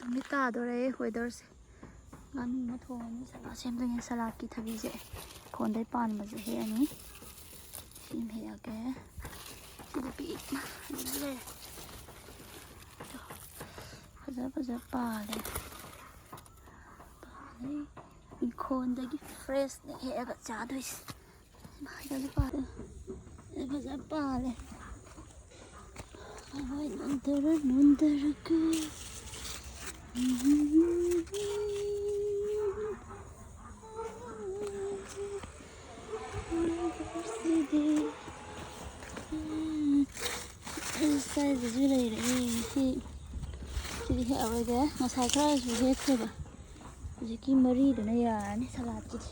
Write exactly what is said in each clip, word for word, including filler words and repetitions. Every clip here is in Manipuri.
ꯅꯨꯃꯤꯠ ꯇꯥꯗꯣꯔꯦ꯫ Weatherꯁꯦ꯫ ꯉꯥꯅꯨ ꯑꯃ ꯊꯣꯡꯉꯅꯤ꯫ ꯁꯂꯥꯠ ꯁꯦꯝꯗꯣꯏꯅꯦ꯫ ꯁꯂꯥꯠꯀꯤ ꯊꯕꯤꯁꯦ ꯏꯪꯈꯣꯜꯗꯩ ꯄꯥꯟꯕꯁꯦ ꯍꯦꯛꯑꯅꯤ꯫ ꯁꯤ ꯑꯃ ꯍꯦꯛꯑꯒꯦ꯫ ꯁꯤꯗꯤ ꯄꯤꯛꯅ ꯂꯩꯔꯦ꯫ ꯐꯖ ꯐꯖ ꯄꯥꯜꯂꯦ꯫ ꯄꯥꯜꯂꯦ꯫ ꯏꯪꯈꯣꯜꯗꯒꯤ freshꯅꯦ ꯍꯦꯛꯑꯒ ꯆꯥꯗꯣꯏꯁꯦ꯫ ꯐꯖ ꯄꯥꯜꯂꯦ꯫ ꯐꯖ ꯄꯥꯜꯂꯦ꯫ ꯍꯋꯥꯏ ꯅꯣꯟꯊꯔ ꯅꯣꯟꯊꯔꯒ꯫ ꯁꯤꯗꯤ꯫ ꯁ꯭ꯋꯥꯏꯗꯁꯨ ꯂꯩꯔꯦ꯫ ꯁꯤ, ꯁꯤꯗꯤ ꯍꯦꯛꯑꯔꯣꯏꯒꯦ꯫ ꯉꯁꯥꯏ ꯈꯔꯁꯨ ꯍꯦꯛꯈ꯭ꯔꯦꯕ꯫ ꯍꯧꯖꯤꯛꯀꯤ ꯃꯔꯤꯗꯨꯅ ꯌꯥꯔꯅꯤ ꯁꯂꯥꯠꯀꯤꯗꯤ꯫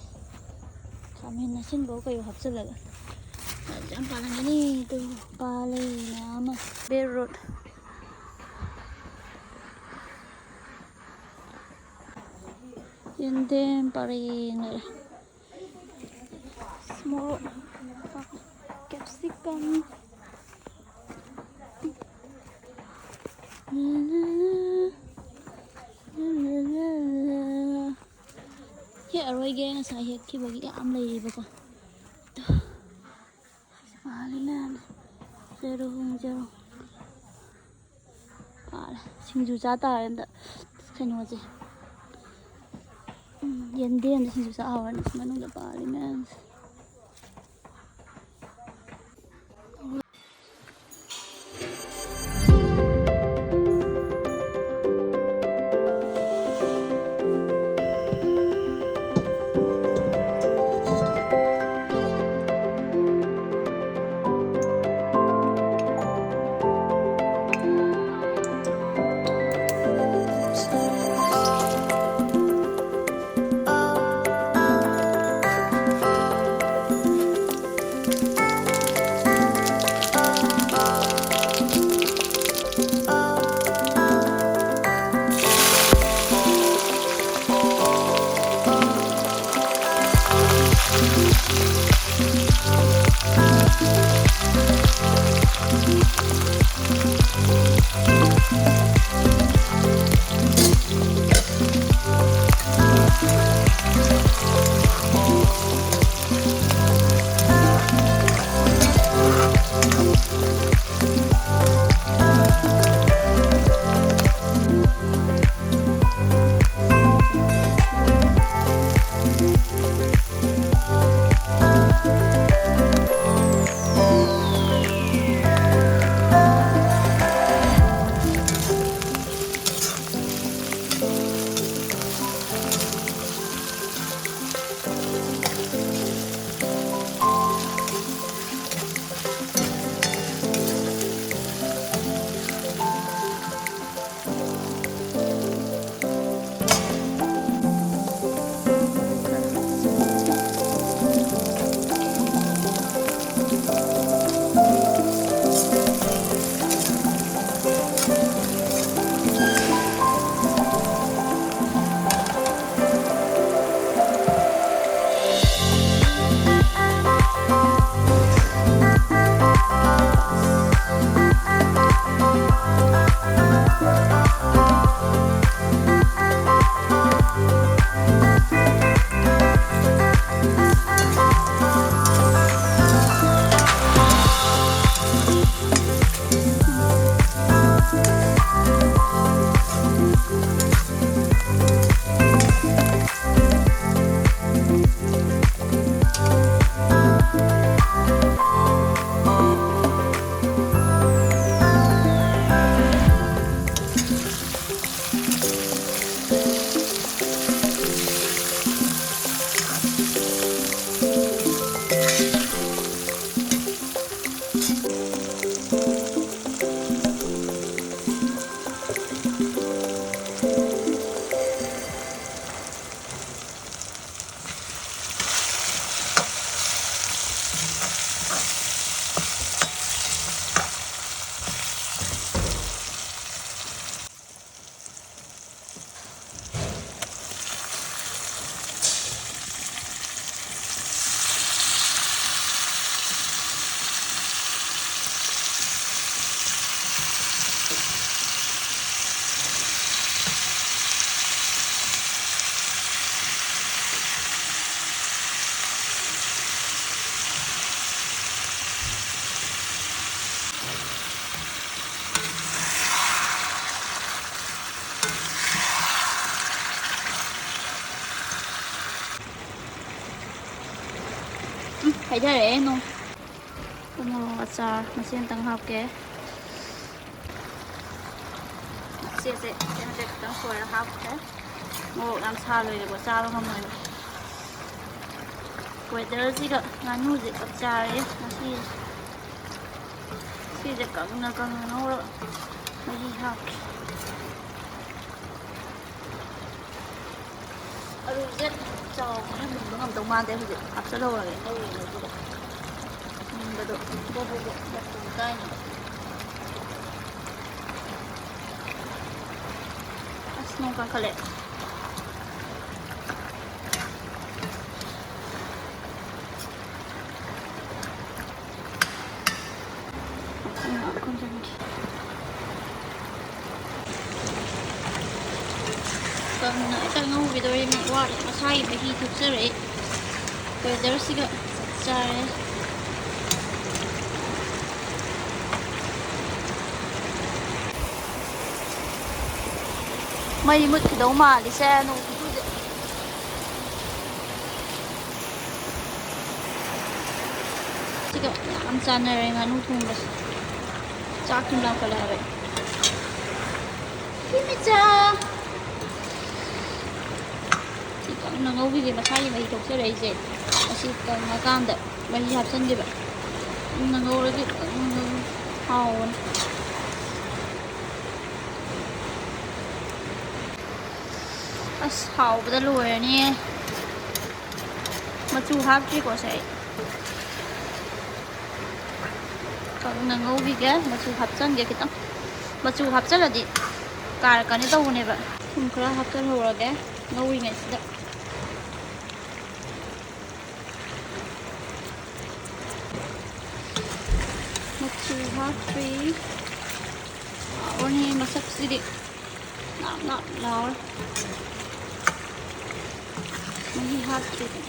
ꯈꯥꯃꯦꯟ ꯑꯁꯤꯟꯕ ꯀꯩ ꯍꯥꯞꯆꯤꯜꯂꯒ꯫ ꯌꯥꯝ ꯄꯥꯜꯂꯝꯒꯅꯤ꯫ ꯑꯗꯨ ꯄꯥꯜꯂꯦ ꯃꯌꯥꯝ ꯑꯃ꯫ Beetroot꯫ ꯌꯦꯟꯗꯦꯝ ꯄꯔꯦꯡ ꯂꯩꯔꯦ꯫ ꯃꯣꯔꯣꯛ, capsicum꯫ ꯍꯦꯛꯑꯔꯣꯏꯒꯦ, ꯉꯁꯥꯏ ꯍꯦꯛꯈꯤꯕꯒꯤ ꯌꯥꯝ ꯂꯩꯔꯤꯕꯀꯣ꯫ ꯄꯥꯜꯂꯤ ꯃꯌꯥꯝꯁꯦ꯫ ꯆꯔꯣꯡ ꯆꯔꯣꯡ꯫ ꯄꯥꯜꯂꯦ꯫ ꯁꯤꯡꯖꯨ ꯆꯥ ꯇꯥꯔꯦ ꯍꯟꯗꯛ꯫ ꯀꯩꯅꯣꯁꯦ꯫ ꯎꯝ, ꯌꯦꯟꯗꯦꯝꯁꯦ ꯁꯤꯡꯖꯨ ꯆꯥ ꯍꯥꯎꯔꯅꯤ꯫ ꯁꯤ ꯃꯅꯨꯡꯗ ꯄꯥꯜꯂꯤ ꯃꯌꯥꯝꯁꯦ꯫ ꯍꯩꯊꯔꯛꯑꯦ ꯅꯣꯡ꯫ ꯎꯃꯣꯔꯣꯛ ꯑꯆꯥꯔ ꯃꯆꯦ ꯑꯃꯇꯪ ꯍꯥꯞꯀꯦ꯫ ꯃꯆꯦꯁꯦ ꯃꯆꯦ ꯃꯆꯦ ꯈꯤꯇꯪ ꯁꯣꯏꯔ ꯍꯥꯞꯈ꯭ꯔꯦ꯫ ꯃꯣꯔꯣꯛ ꯌꯥꯝ ꯁꯥ ꯂꯣꯏꯔꯦꯀꯣ, ꯆꯥꯕ ꯉꯝꯃꯣꯏꯕ꯫ ꯋꯦꯗꯔꯁꯤꯒ ꯉꯥꯅꯨꯁꯦ ꯆꯞ ꯆꯥꯔꯦ ꯉꯁꯤ꯫ ꯁꯤꯁꯦ ꯀꯪꯅ ꯀꯪꯅ ꯉꯧꯔꯒ ꯃꯍꯤ ꯍꯥꯞꯀꯦ꯫ ꯑꯂꯨꯁꯦ ꯆꯥꯎꯕꯅ ꯃꯨꯟꯕ ꯉꯝꯗꯧ ꯃꯥꯟꯗꯦ꯫ ꯍꯧꯖꯤꯛ ꯍꯥꯞꯆꯜꯍꯧꯔꯒꯦ ꯉꯧꯔꯤꯉꯩꯗꯨꯗ꯫ ꯃꯨꯟꯕꯗꯣ ꯕꯣ ꯕꯣ ꯕꯣ ꯃꯇꯨꯝ ꯀꯥꯏꯅꯕ꯫ ꯑꯁ ꯅꯣꯡ ꯀꯟꯈꯠꯂꯛꯑꯦ꯫ ꯀꯪꯅ ꯍꯦꯛꯇ ꯉꯧꯈꯤꯗꯧꯔꯦ꯫ ꯃꯤ ꯋꯥꯠꯂꯤ꯫ ꯃꯁꯥꯒꯤ ꯃꯍꯤ ꯊꯣꯛꯆꯔꯛꯏ꯫ ꯋꯦꯗꯔꯁꯤꯒ ꯆꯞ ꯆꯥꯔꯦ꯫ ꯃꯩ ꯃꯨꯠꯈꯤꯗꯧ ꯃꯥꯜꯂꯤꯁꯦ ꯅꯣꯡ ꯈꯨꯆꯨꯁꯦ꯫ ꯁꯤꯒ ꯌꯥꯝ ꯆꯥꯟꯅꯔꯦ ꯉꯥꯅꯨ ꯊꯣꯡꯕꯁꯦ꯫ ꯆꯥꯛ ꯊꯨꯝ ꯂꯥꯝꯈꯠꯂꯛꯑꯦꯕ꯫ ꯏꯃꯤꯆꯥ! ꯁꯤ ꯀꯪꯅ ꯉꯧꯕꯤꯒꯦ꯫ ꯃꯁꯥꯒꯤ ꯃꯍꯤ ꯊꯣꯛꯆꯔꯛꯏꯁꯦ ꯑꯁꯤ ꯀꯪꯉꯀꯥꯟꯗ ꯃꯍꯤ ꯍꯥꯞꯆꯤꯟꯈꯤꯕ꯫ ꯀꯪꯅ ꯉꯧꯔꯗꯤ ꯀꯪꯅ ꯉꯧ-, ꯍꯥꯎꯕꯅꯤ꯫ ꯑꯁ ꯍꯥꯎꯕꯗ ꯂꯣꯏꯔꯅꯤꯌꯦ꯫ ꯃꯆꯨ ꯍꯥꯞꯇ꯭ꯔꯤꯀꯣ ꯁꯦ ꯑꯩ꯫ ꯀꯪꯅ ꯉꯧꯕꯤꯒꯦ꯫ ꯃꯆꯨ ꯍꯥꯞꯆꯟꯒꯦ ꯈꯤꯇꯪ꯫ ꯃꯆꯨ ꯍꯥꯞꯆꯜꯂꯗꯤ ꯀꯥꯔꯛꯀꯅꯤ ꯇꯧꯕꯅꯦꯕ꯫ ꯊꯨꯝ ꯈꯔ ꯍꯥꯞꯆꯜꯍꯧꯔꯒꯦ ꯉꯧꯔꯤꯉꯩꯁꯤꯗ꯫ ꯃꯆꯨ ꯍꯥꯞꯇ꯭ꯔꯤ꯫ ꯍꯥꯎꯔꯅꯤ ꯃꯁꯛꯁꯤꯗꯤ꯫ ꯅꯥꯞ ꯅꯥꯞ ꯂꯥꯎꯔꯦ꯫ ꯃꯍꯤ ꯍꯥꯞꯇ꯭ꯔꯤꯕꯅꯦ꯫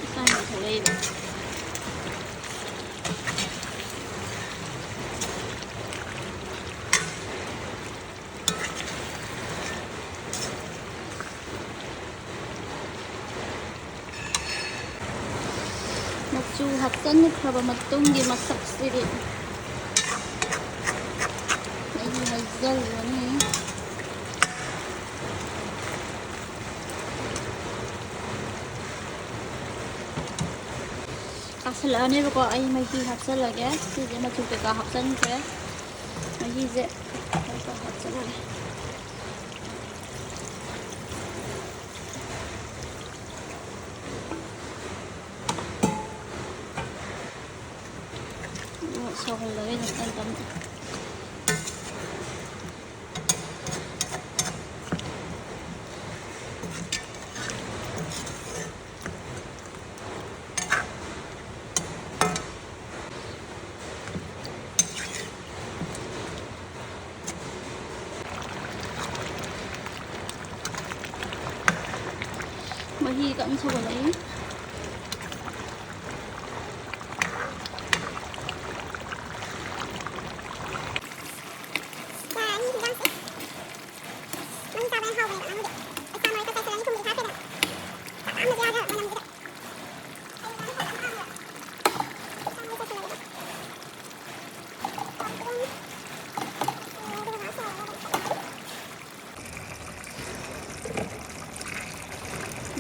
ꯏꯁꯥꯅ ꯊꯣꯛꯂꯛꯏꯕ꯫ ꯍꯥꯞꯆꯤꯟꯈ꯭ꯔꯕ ꯃꯇꯨꯡꯒꯤ ꯃꯁꯛꯁꯤꯗꯤ ꯑꯩ ꯍꯩꯖꯤꯜꯂꯅꯤ꯫ ꯀꯥꯁꯜꯂꯛꯑꯅꯦꯕꯀꯣ, ꯑꯩ ꯃꯍꯤ ꯍꯥꯞꯆꯤꯜꯂꯒꯦ꯫ ꯁꯤꯁꯦ ꯃꯆꯨ ꯀꯩꯀꯥ ꯍꯥꯞꯆꯤꯟꯈ꯭ꯔꯦ꯫ ꯃꯍꯤꯁꯦ ꯈꯔ ꯈꯔ ꯍꯥꯞꯆꯤꯜꯂꯒꯦ꯫ ꯁꯧꯍꯜꯂꯒꯦ ꯑꯗꯨꯝ ꯇꯞ ꯇꯞꯅ꯫ ꯃꯍꯤ ꯀꯟꯅ ꯁꯧꯒꯠꯂꯛꯏ꯫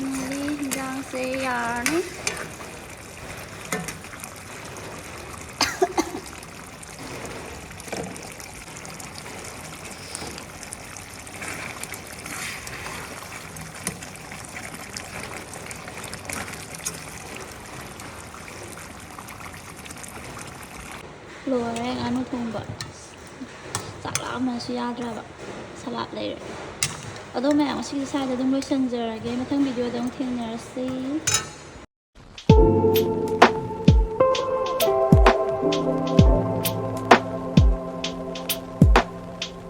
ꯃꯥꯂꯦ, ꯍꯤꯟꯖꯥꯡꯁꯦ ꯌꯥꯔꯅꯤ꯫ ꯂꯣꯏꯔꯦ ꯉꯥꯅꯨ ꯊꯣꯡꯕ꯫ ꯆꯥꯛ ꯂꯥꯝꯕꯅꯁꯨ ꯌꯥꯗ꯭ꯔꯕ꯫ ꯁꯂꯥꯠ ꯂꯩꯔꯦ꯫ ꯑꯗꯣ ꯃꯌꯥꯝ, ꯉꯁꯤꯒꯤ ꯁ꯭ꯋꯥꯏꯗ ꯑꯗꯨꯝ ꯂꯣꯏꯁꯤꯟꯖꯔꯒꯦ꯫ ꯃꯊꯪ ꯚꯤꯗꯤꯑꯣꯗ ꯑꯃꯨꯛ ꯊꯦꯡꯅꯔꯁꯤ꯫